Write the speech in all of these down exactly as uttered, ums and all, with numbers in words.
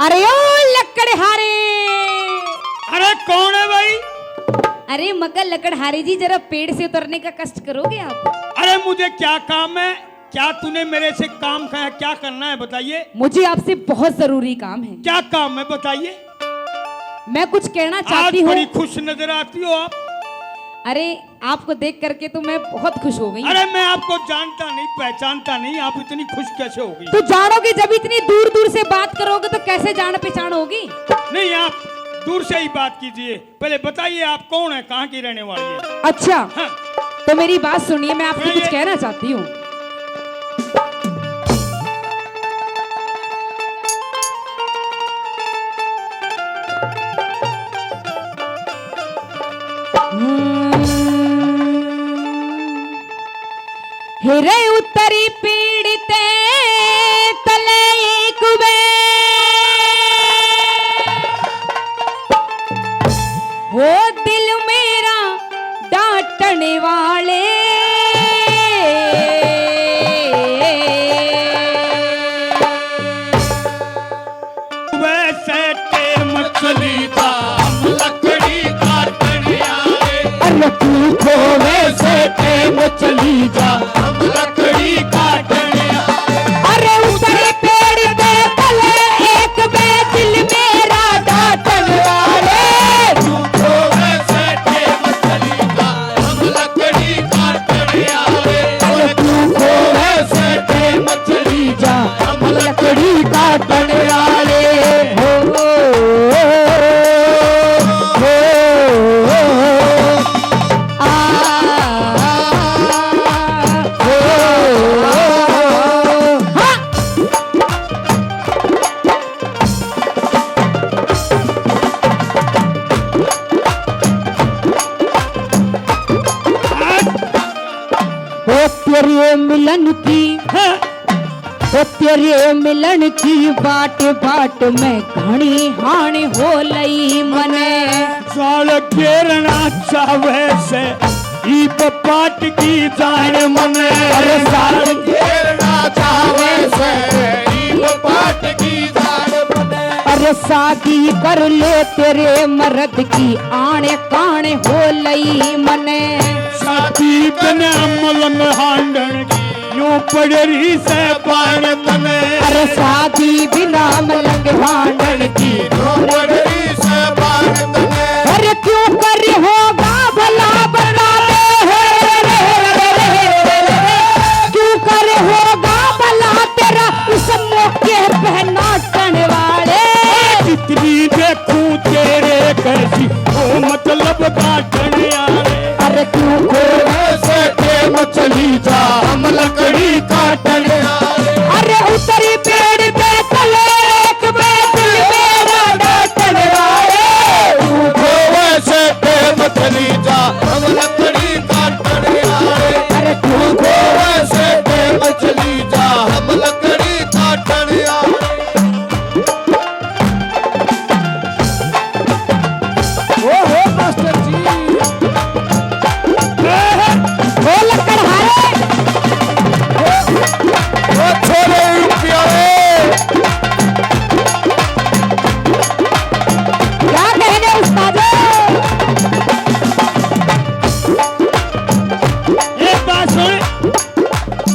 अरे ओ लकड़हारे। अरे कौन है भाई? अरे मगर लकड़हारे जी, जरा पेड़ से उतरने का कष्ट करोगे आप? अरे मुझे क्या काम है? क्या तूने मेरे से काम कहा? क्या करना है बताइए। मुझे आपसे बहुत जरूरी काम है। क्या काम है बताइए। मैं कुछ कहना चाहती हूँ। आज बड़ी खुश नजर आती हो आप। अरे, आपको देख करके तो मैं बहुत खुश हो गई। अरे मैं आपको जानता नहीं, पहचानता नहीं, आप इतनी खुश कैसे हो गई? तो जानोगे, जब इतनी दूर दूर से बात करोगे तो कैसे जान पहचान होगी? नहीं, आप दूर से ही बात कीजिए। पहले बताइए आप कौन है, कहाँ की रहने वाली है? अच्छा, हाँ। तो मेरी बात सुनिए, मैं आपसे कुछ कहना चाहती हूँ। हम्म। हिरे उतरी पीड़ ते तले एक बे हो दिल मेरा डांटने वाले। वैसे टेम चली जा, हम लकड़ी काटण आए। अरे तू तो वैसे टेम चली जा, हम लकड़ी काटण आए। अरे ऊपर पेड़ दे तले एक बे दिल मेरा डांटण वाले। तू तो वैसे टेम चली जा, हम लकड़ी काटण आए। अरे तू तो वैसे टेम चली जा, हम लकड़ी काटण आले हो, हो, हो, आ, हो, हाँ। ओ तेरे मिलन की, हाँ। ओ तेरे मिलन की बाट बाट में घणी हाण हो लई मने। साल घेरना चाहे से इब पाट की जान मने। अरे साल घेरना चाहे से इब पाट की जान मने। अरे शादी कर ले तेरे मर्द की आणे काणे हो लई मने। शादी बिना मलंग हांडण की यूं पड़ रही से बाण तने। अरे शादी बिना मलंग हांडण की यूं पड़ रही से बाण तने। अरे क्यों कर होगा भला बता दे। क्यों कर होगा भला तेरा उस मौके पे नाटन वाले। जितनी देखूं तेरे कैसी वो मतलब काटने आले। अरे क्यों को वैसे टेम चली जा, हम लकड़ी काटने आले। अरे उतरी पेड़ पे तले एक बे दिल मेरा डांटने वाले। तू तो वैसे टेम चली जा, हम लकड़ी काटने आले। अरे तू तो वैसे टेम चली जा, हम लकड़ी काटने आले। ओहो मास्टर जी। ओ लकड़हारे। ओ, ओ छोरे रुपया रे। क्या कहने उस्ताद? एक बात सुन।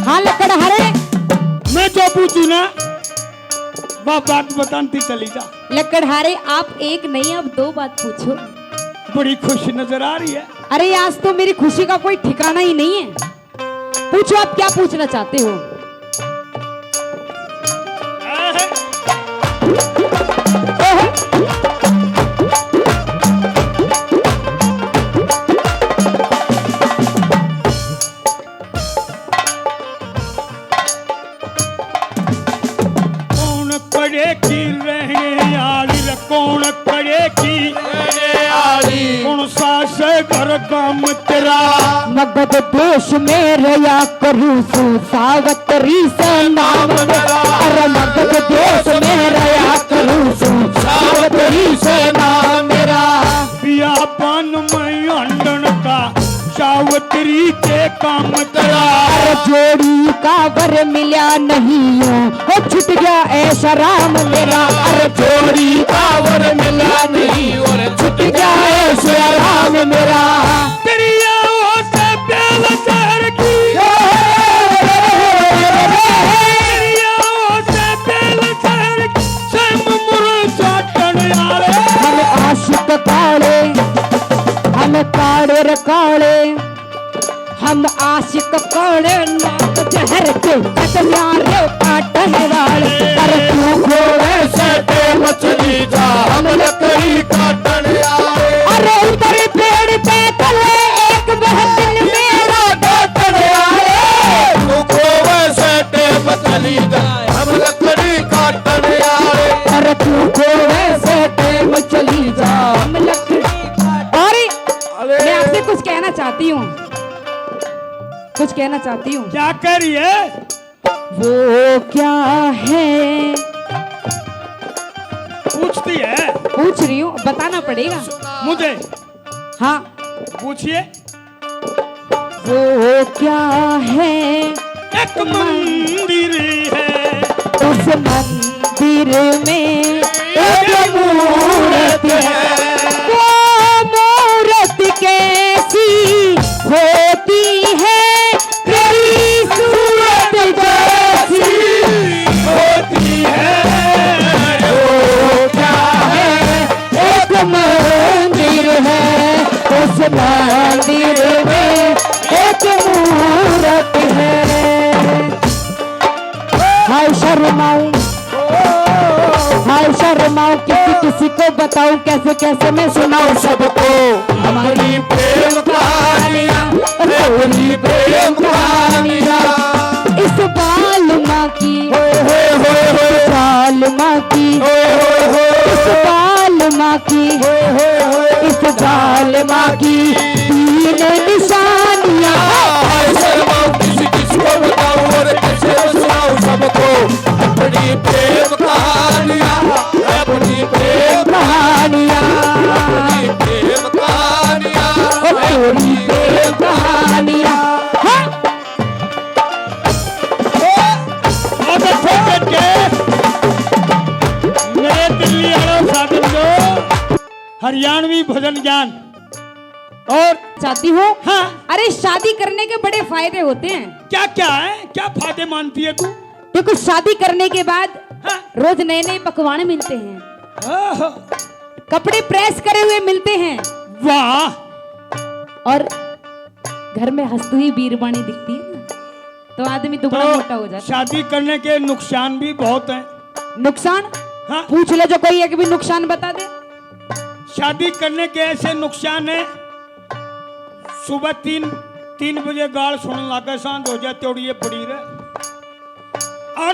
हाँ लकड़हारे। मैं जो पूछू ना, वह बात बताती चली जा। लकड़हारे, आप एक नहीं, आप दो बात पूछो। बड़ी खुश नजर आ रही है। अरे, आज तो मेरी खुशी का कोई ठिकाना ही नहीं है। पूछो, आप क्या पूछना चाहते हो? कौन पड़े की रहने आली रे, कौन पड़े की रहने आली? कौन सा से घर काम तेरा? मगध देश में रया करूँ सू सावतरी से नाम मेरा। अरे मगध देश में रया करूँ सू सावतरी से नाम मेरा। बियाबान में अंडन का सावतरी के काम तेरा। अरे जोड़ी का वर मिल्या नहीं हो, हो छुट गया ऐसा राम मेरा, अरे जोड़ी पावर मिला नहीं और छुट जाए ऐसा राम मेरा। तेरी आवाज़ से प्याला शहर की, तेरी आवाज़ से प्याला शहर की, सैम मुरल साटन यारे। हम आशिक काले, हम काले रे काले, हम आशिक काले नाक जहर के कटयारे काटने वाले। अरे तू खोवे से पे मछली जा, हम लकड़ी काटने आए। अरे उतर पेड़ पे तले एक बहुत दिन मेरा काटने आए। तू खोवे से पे मछली जा, हम लकड़ी काटने आए। अरे तू खोवे से पे मछली जा, हम लकड़ी काट-, अरे अरे। मैं आपसे कुछ कहना चाहती हूँ, कुछ कहना चाहती हूँ। क्या कह रही है? वो क्या है? पूछती है? पूछ रही हूँ, बताना पड़ेगा मुझे। हाँ। पूछिए। वो क्या है? एक मंदिर है। उस मंदिर में एक मूरत है। वो मूरत कैसी होती है? तेरी सूरत जैसी होती है। वो क्या है? एक मंदिर है, उस मंदिर में एक मूरत है। हाय शर्माऊं, हाय शर्माऊं, किसी किसी को बताऊं, कैसे कैसे मैं सुनाऊं सबको। हमारी प्रेम कहानियां, अपनी प्रेम कहानियां। इस बाल माँ की, होए, होए, होए, होए। बाल माँ की, होए, होए, होए। इस बाल माँ की, होए, होए, होए। इस बाल माँ की तीन निशानियाँ। हाय शर्माऊं, किसी किसी को बताऊं और कैसे सुनाऊं सबको। अपनी प्रेम कहानियाँ, अपनी प्रेम कहानियाँ। अपनी प्रेम कहानियाँ, अपनी प्रेम कहानियाँ। हाँ। आदत है के मेरे दिल्ली वालों साथियों को हरियाणवी भजन ज्ञान और चाहती हूँ। हाँ। अरे, शादी करने के बड़े फायदे होते हैं। क्या क्या है, क्या फायदे मानती है तू? देखो, शादी करने के बाद हाँ। रोज नए नए पकवान मिलते हैं। हाँ, हाँ। कपड़े प्रेस करे हुए मिलते हैं। वाह। और घर में हंसती हुई बीरबानी दिखती है ना, तो आदमी दुगना तो मोटा हो जाता है। शादी करने के नुकसान भी बहुत हैं। नुकसान? हाँ। पूछ ले जो कोई एक भी नुकसान बता दे। शादी करने के ऐसे नुकसान हैं, सुबह तीन, तीन बजे गाल सुनने लगे, सांझ हो जाए, त्योड़िए पड़ी रहे। और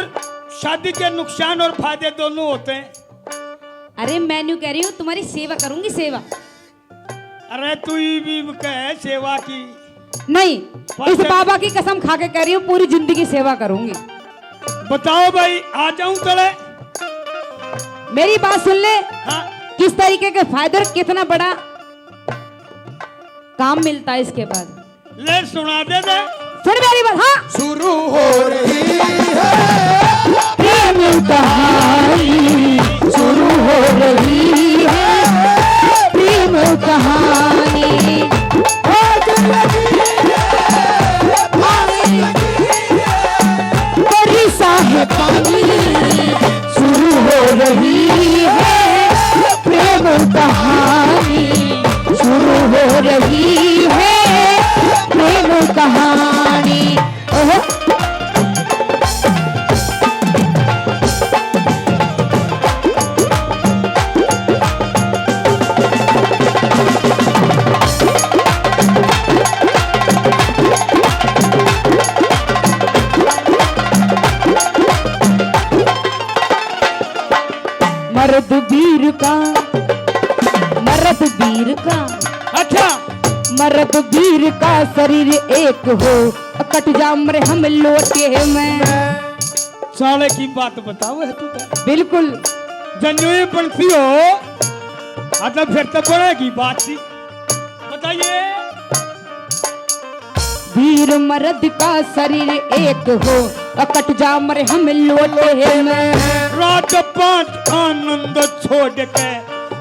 शादी के नुकसान और फायदे दोनों होते हैं। अरे, मैं न्यू कह रही हूँ, तुम्हारी सेवा करूंगी, सेवा। अरे, तू ही भी कहे सेवा की। नहीं, बस इस बाबा की कसम खा के कह रही हूँ, पूरी जिंदगी सेवा करूंगी। बताओ भाई, आ जाऊं तले? मेरी बात सुन ले। हाँ। किस तरीके के फायदे और कितना बड़ा काम मिलता है इसके बाद। ले सुना दे दे। सुन मेरी बात, हाँ। शुरू हो रही है प्रेम कहानी, शुरू हो रही है प्रेम कहानी। आज लगी है, आज लगी है, बरसा है पानी, शुरू हो रही है प्रेम कहानी, शुरू हो रही है प्रेम कहानी। ओहो। मर्द वीर का, मर्द वीर का। अच्छा। मर्द वीर का शरीर एक हो, कट जा मरे हम लोटे में। साले की बात बताओ है तू तो। बिल्कुल। जन्नू ही पंछी हो, हाँ तो फिर तो बनेगी बातचीत। बताइए। वीर मर्द का शरीर एक हो, कट जा मरे हम लोटे में। आज पांच आनंद छोड़ के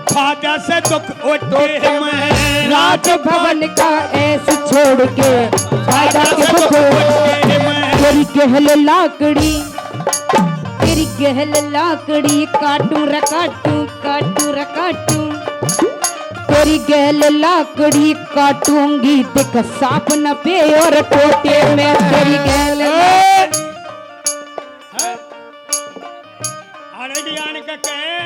भाजा से दुख ओटे में। राजभवन का ऐस छोड़ के भाजा से दुख ओटे में। तेरी गहल लाकड़ी, तेरी गहल लाकड़ी काटूं रे काटूं, काटूं रे काटूं। तेरी गहल लाकड़ी काटूंगी, देख सांप न पे और टोटे में। तेरी गहल ए! हैं? अरे ज्ञान का कहे,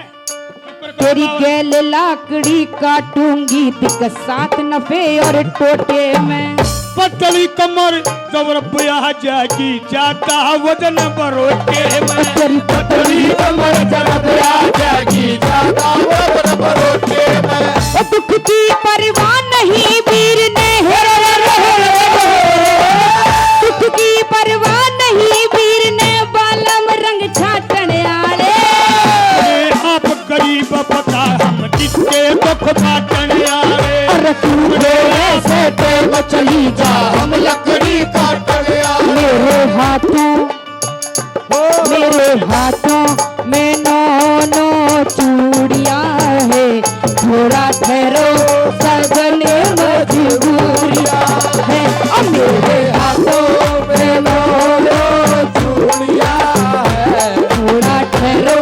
ऊपर को तेरी बावल। गैल लाकड़ी काटूंगी, दिक साथ नफे और टोटे में। पतली कमर जबर ब्याह जाएगी, ज्यादा वजन बरोटे में। तेरी पतली कमर जबर ब्याह जाएगी, ज्यादा वजन बरोटे में। ओ दुख की परवाह नहीं वीर ने, दुख की परवाह नहीं वीर ने, बालम रंग छाटण आले। अरे आप गरीब बता हम किसके दुख बाटण आले। अरे तू मेरे से टेम चली जा, हम लकड़ी काटण आले। मेरे हाथों, मेरे हाथों में नौ नौ चूड़ियां है, थोड़ा ठहरो सजन मजबूरियां है। ओ मेरे हाथों में नौ नौ चूड़ियां है, थोड़ा ठहरो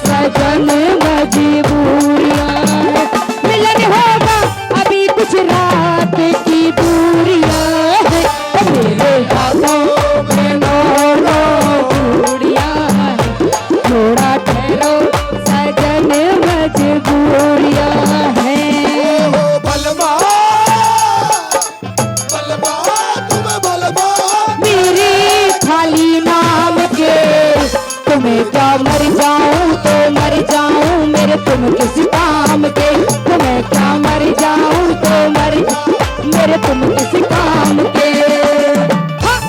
सजन मजबूरियां है। मिलन होगा अभी कुछ रात की दूरियां है। ओ मेरे हाथों में नौ नौ चूड़ियां है, थोड़ा ठहरो सजन मजबूरियां है। ओ बलमा, बलमा, तुम बलमा। मेरी खाली नाम के, तुम्हें क्या मर जाऊं तो मर जाऊं, मेरे तुम किस काम के, तुम्हें क्या मर जाऊं तो मर जाऊं, मेरे तुम किस काम के। हाँ।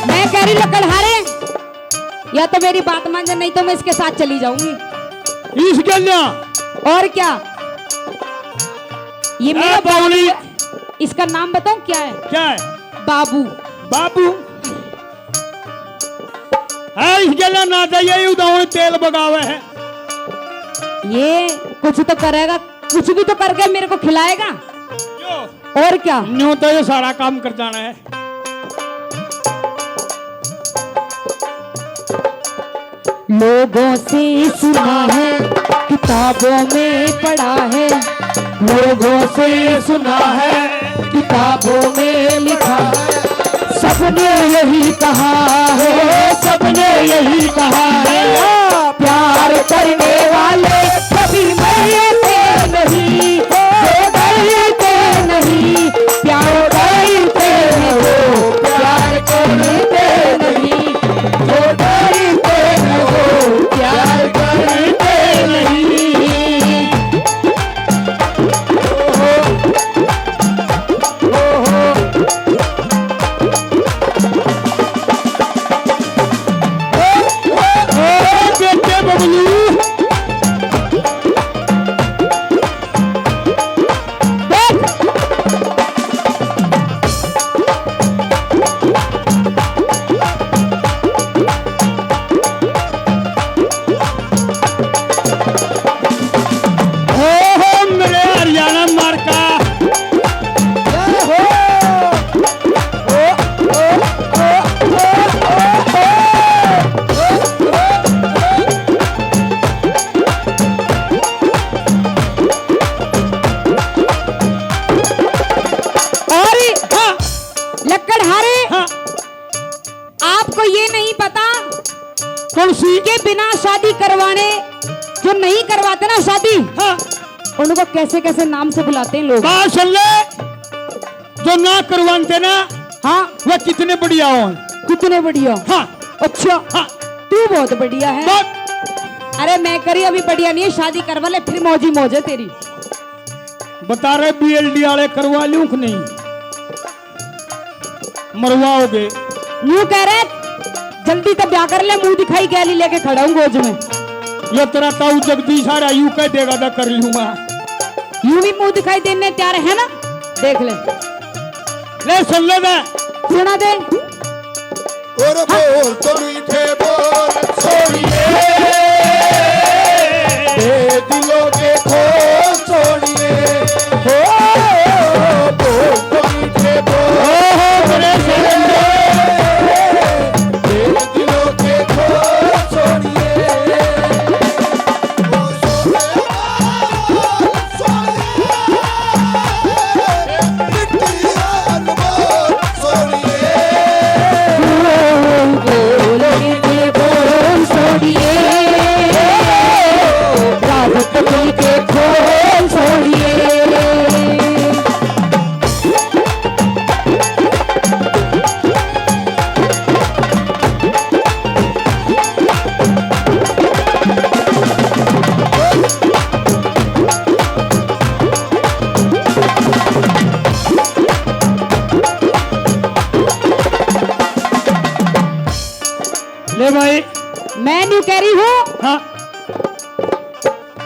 मैं कह रही लकड़हारे, या तो मेरी बात मान जा, नहीं तो मैं इसके साथ चली जाऊंगी। इस गल्या। और क्या, ये ए मेरा बावली। बाबू है। इसका नाम बताऊं क्या है? क्या है? बाबू। बाबू। है इस गल्या ना जाइए, उदावण तेल बगावे है। ये कुछ तो करेगा, कुछ भी तो करके मेरे को खिलाएगा। क्यों? और क्या? न्यू तो ये सारा काम कर जाना है। लोगों से सुना है, किताबों में पढ़ा है। लोगों से सुना है, किताबों में लिखा है। सबने यही कहा है, सबने यही कहा है। प्यार करने वाले कभी मरते नहीं, वो डरते नहीं। प्यार करते हो, प्यार करते नहीं, वो डरते हो, प्यार करते नहीं। ओ, ओ, ओ, बेटे बबलू। ओ हो मेरे हरियाणा मारका। अरे हाँ, लकड़हारे, हाँ। आपको ये नहीं पता कौन सी? के बिना शादी करवाने जो नहीं करवाते ना शादी, हाँ। उनको कैसे कैसे नाम से बुलाते हैं लोग। बात सुन ले, जो ना करवाते ना, हाँ। वह कितने बढ़िया हो। कितने बढ़िया? हाँ। अच्छा। हाँ। तू बहुत बढ़िया है। बहुत। अरे मैं करी अभी बढ़िया नहीं है, शादी करवा ले, फिर मौजी मौज है तेरी। बता रहे बीएलडी वाले करवा लूं कि नहीं? मरवाओगे। न्यू कह रहे जल्दी तो ब्याह कर ले, मुंह दिखाई गैली लेके खड़ा हूँ गोज में। ये तेरा ताऊ जगदीश आ रहा, यू कह देगा तो कर लूंगा। यू भी मुंह दिखाई देने तैयार है ना, देख ले। ले सुन ले बे। सुना दे। और बोल तो मीठे बोल छोड़िए, ए दिलों के खोल छोड़िए। हो, बोल तो मीठे बोल, ओ, मेरे छोड़िए, ए दिलों के खोल छोड़िए। ले भाई। मैं न्यू कह रही हूँ। हाँ।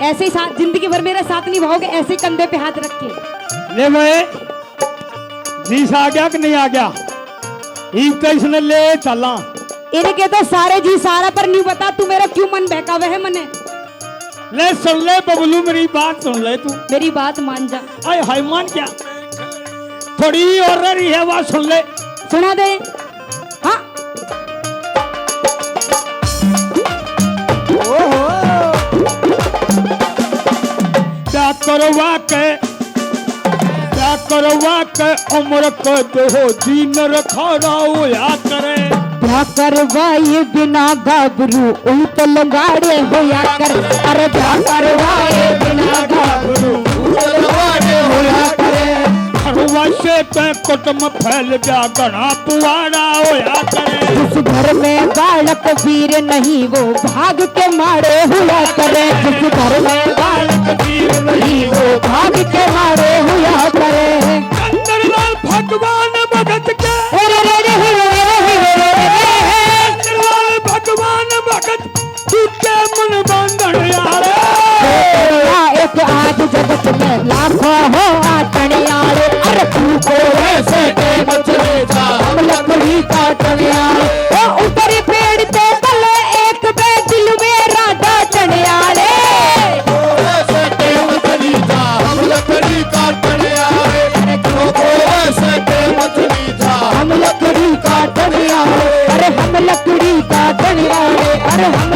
ऐसे ही साथ, जिंदगी भर मेरा साथ निभाओगे, ऐसे ही कंधे पे हाथ रख के। ले भाई, जीस आ गया कि नहीं आ गया? इब तो इसने ले चला। इनके तो सारे जी सारा, पर न्यू बता, तू मेरा क्यों मन बहकावे है मने? ले सुन ले बबलू, मेरी बात सुन ले तू। मेरी बात मान जा। आय हाय, मान क्या? थोड़ी और रही है, बात सुन ले। सुना दे। हाँ। ओहो। क्या करवा के, क्या करवा के उम्र को दो दिन रखा रहा होया करे। ब्याह करवाए बिना गाबरू ऊ तो लंगाड़े होया कर। अरे ब्याह करवाए बिना गाबरू ऊ तो लंगाड़े होया करे। घरवा से तै कुटुम फैल जा, घना पुआड़ा होया करे। जिस घर में बालक वीर नहीं, वो भाग के मारे हुआ करे। जिस घर में बालक वीर नहीं, वो भाग के मारे हुआ करे। चंद्रलाल भगवान भगत के। अरे रे रे रे रे रे रे रे रे। चंद्रलाल भगवान भगत, तू के मन बांधण आले। एक आज जगत में लाखों हो आटण आले। अरे तू को वैसे के मछली था, हम लकड़ी काटण आले। ओ ऊपरी पेड़ ते तले एक बे दिल में राधा चढ़ आले। वैसे के मछली था, हम लकड़ी काटण आले। तू को वैसे के मछली था, हम लकड़ी काटण आले। अरे हम लकड़ी काटण आले, अरे हम